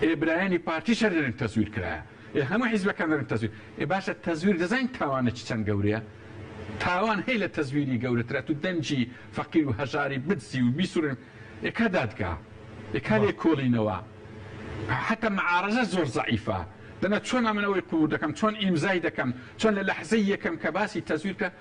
ئێ برایانی پارتیش هەر دەرێن تەزویر کرایە ئێ هەموو حیزبەکان دەرێن تەزویر ئێ باشە تەزویر دەزانین تاوانێکی چەند گەورەیە تاوان هەیە لە تەزویری گەورەترە تو دەنگی فەقیر و هەژاری بدزی و بیسوڕێن ئێ کا دادگا ئێ کا لێکۆڵینەوە حەتا معارەزە زۆر زەعیفە. دەنا چۆن ئەمن ئەوەی قبوڵ دەکەم، چۆن ئیمزای دەکەم، چۆن لە لەحزەی یەکەم کە باسی تەزویر کرا،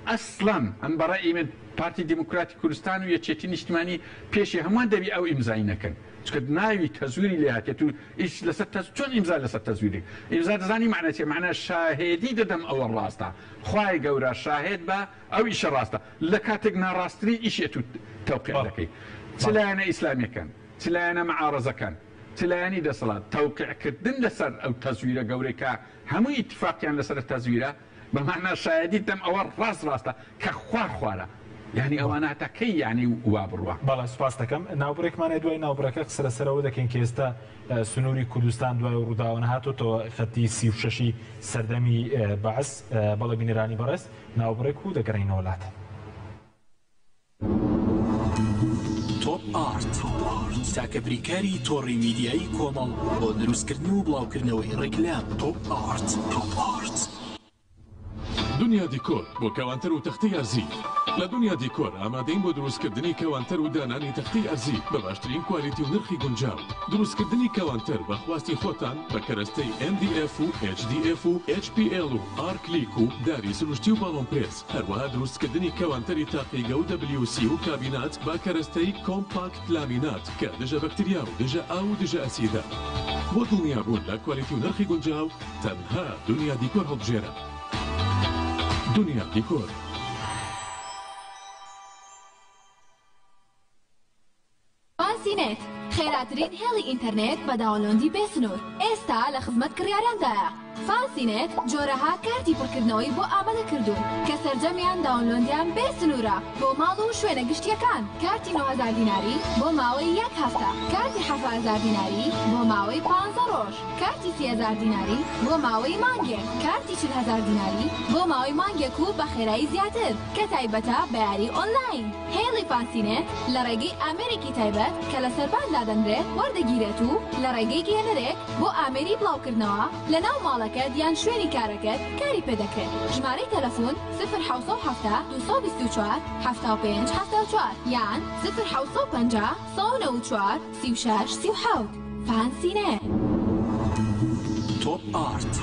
ئەسڵەن ئەم بە ڕەئی من پارتی دیموکراتی کوردستان و یەکێتی نیشتمانی پێشی هەمووان دەبی ئەو ئیمزای نەکەن، چونکە ناوی تەزویری لێ هاتێت و ئیش لەسەر تەز چۆن ئیمزا لەسەر تەزویرێک ئیمزا دەزانی مەعنا چیە مەعنا شاهێدی دەدەم ئەوە ڕاستە خوای گەورە شاهێد بە ئەو ئیشە ڕاستە لە کاتێک ناڕاستترین ئیش ئەتوو تەوقیع دەکەی چ لایەنە ئیسلامیەکان چ لایەنە معارەزەکان چ لایەنی دەسەڵات تەوقیع کردن لەسەر ئەو تەزویرە گەورەی کە هەموو ئیتفاقیان لەسەر تەزویرە بە مەعنا شایەدی دەم ئەوە ڕاست ڕاستە کە خوار خوارە یانی ئەوانە هەتا کەی یانی وا بڕوا. بەڵێ سوپاست دەکەم. ناوبڕێکمان هەیە دوای ناوبڕەکە قسە لەسەر ئەوە دەکەین کە ئێستا سنووری کوردستان دوای ئەو ڕووداوانە هاتۆتەوە خەتی 36 ی سەردەمی بەعس. بەڵێ بینەرانی بەڕێز ناوبڕێک و دەگەڕێینەوە لاتان. تۆپ ئارت، تاکە بریکاری تۆڕی میدیایی کۆمەڵ بۆ دروستکردن و بڵاوکردنەوەی ڕیکلام. تۆپ ئارت. تۆپ ئارت. دنیا دیکۆر بۆ کەوانتەر و تەختەی ئەرزی. لە دنیا دیکۆر ئامادەین بۆ دروستکردنی کەوانتەر و دانانی تەختەی ئەرزی بە باشترین کوالیتی و نرخی گونجاو. دروستکردنی کەوانتەر بە خواستی خۆتان بە کەرەستەی MDF و HDF و HPL و ئارکلیک و داری سروشتی و باڵۆن پرێس. هەروەها دروستکردنی کەوانتەری تاقیگە و WC و کابینات بە کەرەستەی کۆمپاکت لامینات کە دژە بەکتریا و دژە ئاو و دژە ئەسیدە. بۆ دڵنیابوون لە کوالیتی و نرخی گونجاو تەنها دونیا دیکۆر هەڵبژێرە. دونیا دیکۆر. فانسی نێت، خێراترین هێڵی ئینتەرنێت بە داونلۆندی بێ سنوور، ئێستا لە خزمەت کڕیاراندایە. فانسی نێت جۆرەها کارتی پڕکردنەوەی بۆ ئامادە کردوون کە سەرجەمیان داونلۆندیان بێ سنوورە بۆ ماڵ و شوێنە گشتییەکان، کارتی 9000 دیناری بۆ ماوەی یەک هەفتە، کارتی 7000 دیناری بۆ ماوەی پانزە ڕۆژ، کارتی 30 هەزار دیناری بۆ ماوەی مانگێک، کارتی 40 هەزار دیناری بۆ ماوەی مانگێک و بە خێرایی زیاتر کە تایبەتە بە یاری ئۆنلاین. هێڵی فانسینێت لە ڕێگەی ئامێرێکی تایبەت کە لە سەربان دادەنرێت وەردەگیرێت و لە ڕێگەی گەیەنەرێک بۆ ئامێری بڵاوکردنەوە لە ناو ماڵەکەت یان شوێنی کارەکەت کاری پێدەکرێت. ژمارەی تەلەفون، 0 770 224 75 74 یان 0 750 194 36 37. فانسینێت. تۆپ ئارت،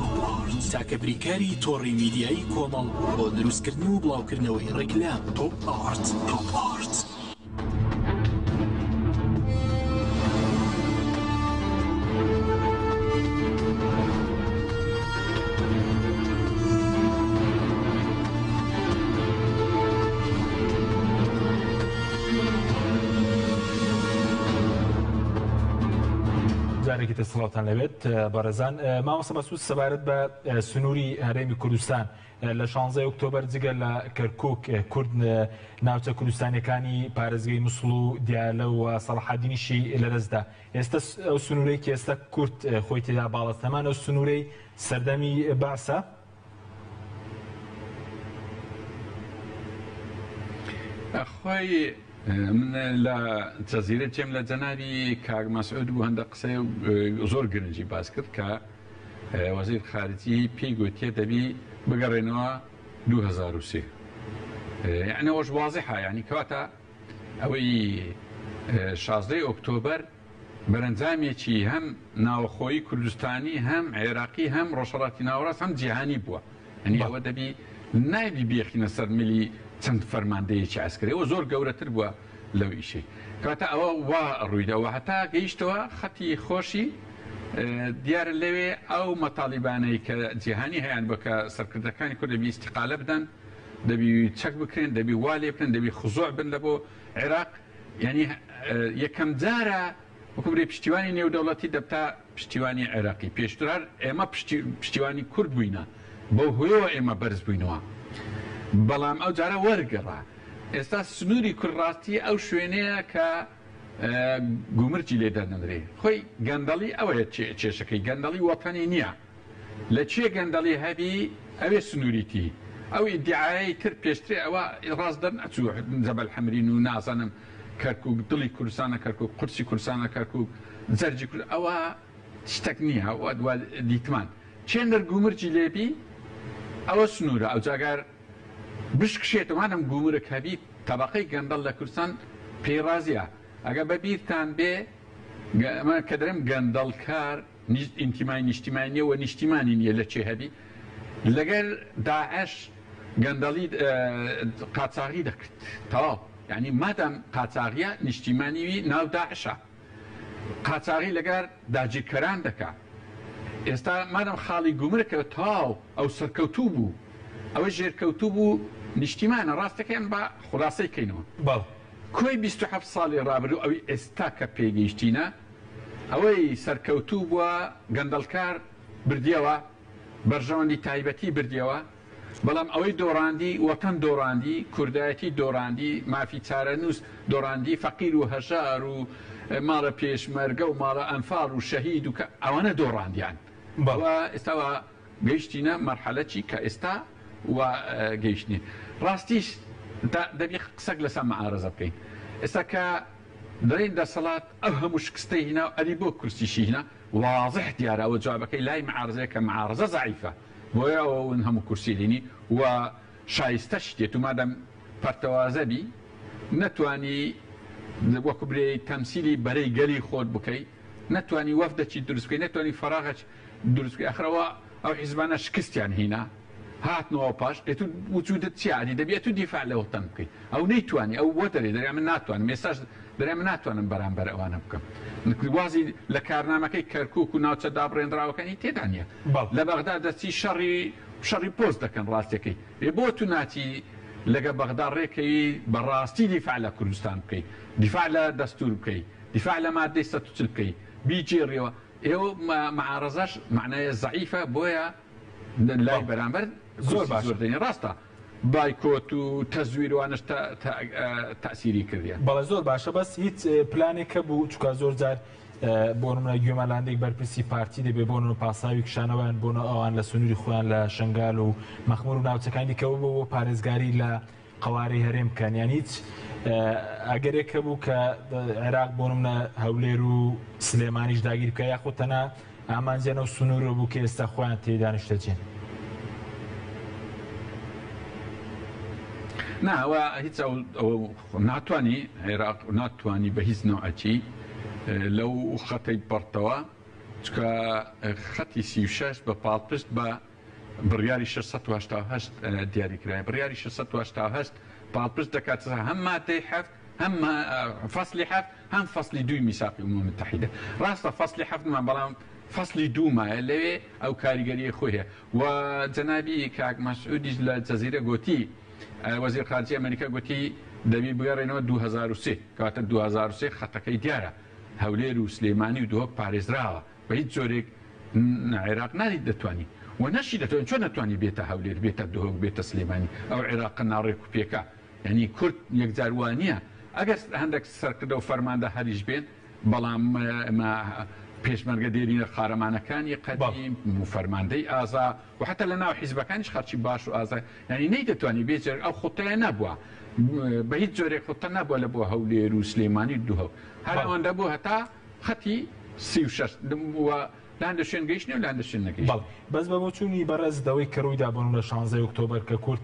تاکە بریکاری تۆڕی میدیایی کۆمەڵ بۆ دروستکردن و بڵاوکردنەوەی ڕیکلام. تۆپ ئارت. تۆپ ئارت. جارێکی تر سڵاوتان لەوێت بەڕێزان. مامۆستا مەسعود سەبارەت بە سنووری هەرێمی کوردستان لە 16 ئۆکتۆبەر جگە لە کەرکک کورد ناوچە کوردستانیەکانی پارێزگەی موسڵ و دیالە و سەڵاحەدینیشی لەدەستدا. ئێستا ئەو سنوورەی کە ئێستا کورد خۆی تێدا باڵاست هەمان ئەو سنوورەی سەردەمی بەعسە؟ خۆی من لە جەزیرە جێم لە جەنابی کاک مەسعود بوو هەندە قسەی زۆر گرنگی باس کرد کە وەزیر خارجی پێی گوتیە دەبی بگەڕێنەوە 2003 یعنی ئەوەش وازحە یعنی کەواتە ئەوەی 16 ئۆکتۆبەر بەرەنجامێکی هەم ناوەخۆیی کوردستانی هەم عێراقی هەم ڕۆژهەڵاتی ناوەڕاست هەم جیهانی بووە یعنی ئەوە دەبی نابی بێخینە سەر ملی چەند فەرماندەیەکی عەسکەری ئەوە زۆر گەورەتر بووە لەو ئیشەی کەواتە ئەوە وا ڕوویدا و هەتا گەیشتەوە خەتی خۆشی دیارە لەوێ ئەو مەتاڵیبانەی کە جیهانی هەیان بووە کە سەرکردەکانی کورد دەبی ئیستیقالە بدەن دەبی چەک بکرێن دەبی وا لێ بکرێن دەبی خزوع بن لە بۆ عێراق یانی یەکەم جارە وەکو برێ پشتیوانی نێودەوڵەتی دەبتا پشتیوانی عێراقی پێشتر هەر ئێمە پشتیوانی کورد بووینە بەو هۆیەوە ئێمە بەرز بووینەوە بەڵام ئەو جارە وەرگەڕا ئێستا سنووری کورد ڕاستی ئەو شوێنەیە کە گومرگی لێ دەردەنرێ خۆی گەندەڵی ئەوەیە کێشەکەی گەندەڵی وەتەنی نییە لە کوێ گەندەڵی هەبی ئەوێ سنوریتی ئەو ئیدیعایەی تر پێشترێ ئەوە ڕاست دەرنەچوو جەبەل حەمرین و نازانم کەرکوک دڵی کوردستانە کەرکوک قودسی کوردستانە کەرکوک جەرگی کورد ئەوە شتەک نییە وا دیتمان چێندەر گومرگی لێبی ئەوە سنوورە ئەوجا گەر بشکشێتەوە مادەم گومرگ هەبی تەبەقەی گەندەڵ لە کوردستان پێی ڕازیە ئەگەر بە بیرتان بێ کە دەرێم گەندەڵکار. ئینتیمای نیشتیمانی نیە و نیشتیمانی نیە لە چێ هەبی لەگەر داعش گەندەڵی قاچاغی دەکرد تەواو یانی مادام قاچاغیە نیشتیمانی وی ناو داعشە قاچاغی لەگەر داگیرکەران دەکا ئێستا مادام خاڵی گومرکە تەواو ئەو سەرکەوتوو بوو ئەوەی ژێرکەوتوو بوو نیشتیمانە ڕاستەکەی ئەم با خولاسەی کەینەوە بەڵێ. کۆی 27 ساڵی ڕابردوو ئەوی ئێستا کە پێگەیشتینە ئەوەی سەرکەوتوو بووە گەندەڵکار بردیەوە بەرژەوەندی تایبەتی بردیەوە بەڵام ئەوەی دۆڕاندی وەتەن دۆڕاندی کوردایەتی دۆڕاندی مافی چارەنووس دۆڕاندی فەقیر و هەژار و ماڵە پێشمەرگە و ماڵە ئەنفال و شەهید و کە ئەوانە دۆڕاندیان بەڵێ. ئەوە ئێستا وا گەیشتینە مەرحەلە چی کە ئێستا وا گەیشتینێ ڕاستیش دەبی قسەک لەسەر مەعارەزە بکەین ئێستا کە دەڵێین دەسەڵات ئەو هەموو شکستەی هینا و ئەری بۆ کورسیشی هینا وازح دیارە ئەوە جوابەکەی لای معارزەیە کە معارزە زەعیفە بۆیە ئەوە ون هەموو کورسی هینی و شایستەشی دێت و مادەم پەرتەوازە بی نەتوانی وەکو برێی تەمسیلی بەرەی گەلی خۆت بکەی نەتوانی وەفدەکی دروست بکەی نەتوانی فەراغەکی دروست بکەی ئەخر ئەوە ئەو حیزبانە شکستیان هینا هاتنەوە پاش ئێ تو وجودت چیە ئەدی دەبی ئەتو دیفاع لە وەتەن بکەی ئەو نەیتوانی ئەو بۆ دەرێ دەرێ من ناتوانم ئێستاش دەرێ من ناتوانم بەرامبەر ئەوانە بکەم وازی لە کارنامەکەی کەرکوک و ناوچە دابڕێنراوەکانی تێدا نییە بەڵێ. لە بەغدا دەچی شەڕی شەڕی پۆست دەکەن ڕاستیەکەی ئێ بۆ تو ناچی لەگە بەغدا ڕێکەوی بە ڕاستی دیفاع لە کوردستان بکەی دیفاع لە دەستور بکەی دیفاع لە مادەی 140 بکەی بیگێڕیەوە ئێوە معارەزەش مەعنای زەعیفە بۆیە لای بەرامبەر زۆر کورسی باشە. زۆر دەنێ ڕاستە بایکۆت و تەزویر وانەش تەئسیری کردیە. بەڵێ زۆر باشە بەس هیچ پلانێک هەبوو چونکە زۆر جار بۆ نمونە گوێمان لە هەندێک بەرپرسی پارتی دەبێ بۆ نمونە پاساوی کشانەوەیان بۆ ئەوان لە سنووری خۆیان لە شنگال و مەخمور و ناوچەکانی دیکەوە بۆ پارێزگاری لە قەوارەی هەرێم بکەن یان هیچ ئەگەرێک هەبوو کە عێراق بۆ نمونە هەولێر و سلێمانیش داگیر بکە یاخود تەنها ئامانجیان ئەو سنوورە بوو کە ئێستا خۆیان تێیدا نیشتەجێن؟ نا ئەوە هیچ ئەو ناتوانی عێراق ناتوانی بە هیچ نەوعەکی لەو خەتەی پەڕتەوە چکە خەتی 36 بە پاڵپشت بە بڕیاری 688 دیاری کرایە بڕیاری 688 پاڵپشت دەکات هەم مادەی حەفت هەم فەصلی حەفت هەم فەصلی دووی میساقی ئومم متحیدە ڕاستە فەصلی حەفت ما بەڵام فەصلی دوو مایە لەوێ ئەو کاریگەریی خۆی هەیە و جەنابی کاک مەسعودیش لە جەزیرە گۆتی وەزیر خارجی ئەمریکا گوتی دەبی بگەڕێنەوە 2003 کەواتە 2003 خەتەکەی دیارە هەولێر و سلێمانی و دهۆک پارێزراوە بە هیچ جۆرێک عێراق ناری دەتوانی و نەشی دەتوانین چۆن نەتوانی بێتە هەولێر بێتە دهۆک بێتە سلێمانی ئەو عێراقە ناڕێک و پێکە یعنی کورد یەکجار وانە ئەگەر هەندێک سەرکردە و فەرماندە هەریش بێن بەڵام ئەمە پێشمەرگە دێرینە قارەمانەکانی قەدیم و فەرماندەی ئازا و حتا لە ناو حیزبەکانیش خەڵکی باش و ئازا یعنی نەیدەتوانی بێ ئەو خوتەیە نەبووە بە هیچ جۆرێک خوتە نەبووە لە بۆ هەولێر و سلێمانی و دهۆک هەر ئەوەندە بوو هەتا خەتی 36 و لە هەندێک شوێن گەیشتن و لە هەندێک شوێن نەگەیشتن. بەڵێ بەس بە بۆچوونی بەڕێزت ئەوەی کە ڕوویدا بۆ نموونە شانزەی ئۆکتۆبەر کە کورد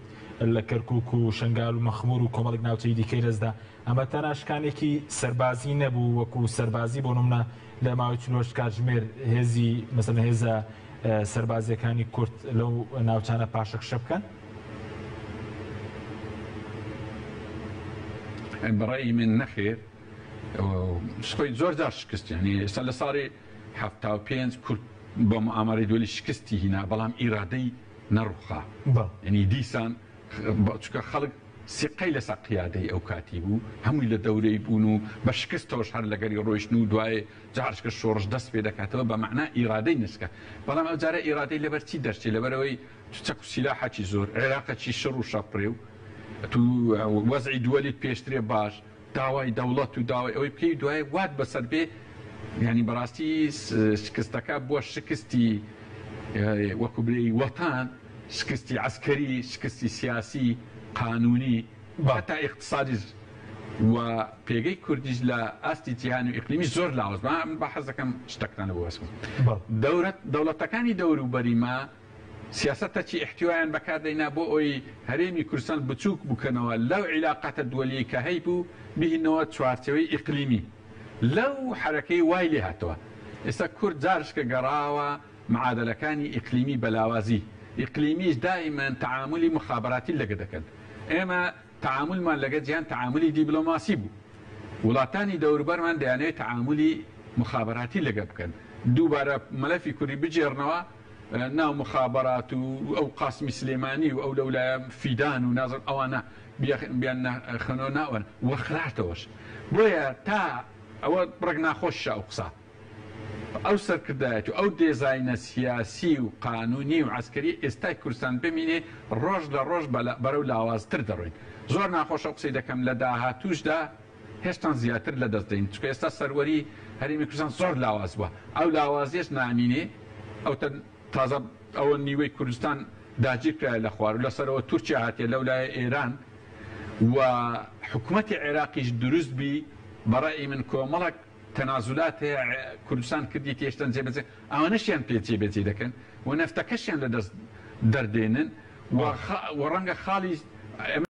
لە کەرکووک و شنگال و مەخموور و کۆمەڵێک ناوچەی دیکەی لەزدا ئەمە تەنها شکانێکی سەربازی نەبوو وەکو سەربازی بۆ نمونە لە ماوەی 48 کاتژمێر هێزی مەسەلەن هێزە سەربازیەکانی کورد لەو ناوچانە پاشەکشە بکەن؟ بەڕای من نەخێر خۆی زۆر جار شکست یعنی ئێستا لە ساڵی 75 کورد بە موئامەرەی دولی شکستی هینا بەڵام ئیرادەی نەڕوخا یعنی دیسان چونکە خەڵک سیقەی لەسەر قیادەی ئەو کاتی بوو هەمووی لە دەورەی بوون و بە شکستەوەش هەر لەگەری ڕۆیشتن و دوای جارشکە شۆڕش دەست پێ دەکاتەوە بە مەعنا ئیرادەی نسکە بەڵام ئەو جارە ئیرادەی لەبەر چی دەرچێ لەبەرەوەی چەک و سیلاحەکی زۆر عێراقەکی شڕ و شەپرێ و تو وەزعی دووەلیت پێشترێ باش داوای دەوڵەت و داوای ئەوەی بکەی دوای وات بەسەر بێ یعنی بەڕاستی شکستەکە بووە شکستی وەکو برێی وەتان شکستی عەسکەری شکستی سیاسی قانونی حتا ئیقتسادیش و پێگەی کوردیش لە ئاستی جیهان و ئیقلیمی زۆر لاواز بە بە حەز دەکەم شتەکتان بۆ باس بکەم دەوڵەتەکانی دەوروبەری ما سیاسەتەکی ئیحتیوایان بەکار دەینا بۆ ئەوەی هەرێمی کوردستان بچووک بکەنەوە لەو عیلاقاتە دووەلیەی کە هەیبوو بیهینەوە چوارچێوەی ئیقلیمی لەو حەرەکەی وای لێ هاتەوە. ئێستا کورد جارشکە گەڕاوە معادەلەکانی ئیقلیمی بە لاوازی ئیقلیمیش دائیمەن تەعامولی موخابەراتی لەگە دەکەن. ئێمە تەعامولمان لەگە جیهان تەعامولی دیبلۆماسی بوو. وڵاتانی دەوروبەرمان دەیانەوێت تەعامولی موخابەراتی لەگە بکەن. دووبارە مەلەفی کوردی بگێڕنەوە ناو موخابەرات و ئەو قاسمی سلێمانی و ئەو لەولایە فیدان و نازانم ئەوانە بیانخەنەوە ناوەن و خراتەوەش. بۆیە تا ئەوە بڕێک ناخۆشیشە ئەو قسە. ئەو سەرکردایەتی و ئەو دێزاینە سیاسی و قانونی و عەسکەری ئێستای کوردستان بمینێ ڕۆژ لە ڕۆژ بەرەو لاوازتر دەڕۆین. زۆر ناخۆشە ئەو قسەی دەکەم لە داهاتووشدا هێشتان زیاتر لە دەست دەین چونکە ئێستا سەروەری هەرێمی کوردستان زۆر لاواز بووە ئەو لاوازیەش نامینێ ئەو تازە ئەوە نیوەی کوردستان داگیر کرایە لە خوار و لەسەرەوە تورکیا هاتیە لەولایە ئێران و حکومەتی عێراقیش دروست بی بەڕەئی من کۆمەڵک تەنازولات هەیە کوردستان کردیتی هێشتان جێبەجێ ئەوانەشیان پێ جێبەجێ دەکەن و نەفتەکەشیان لە دەست دەردێنن و ڕەنگە خاڵی ئەمە.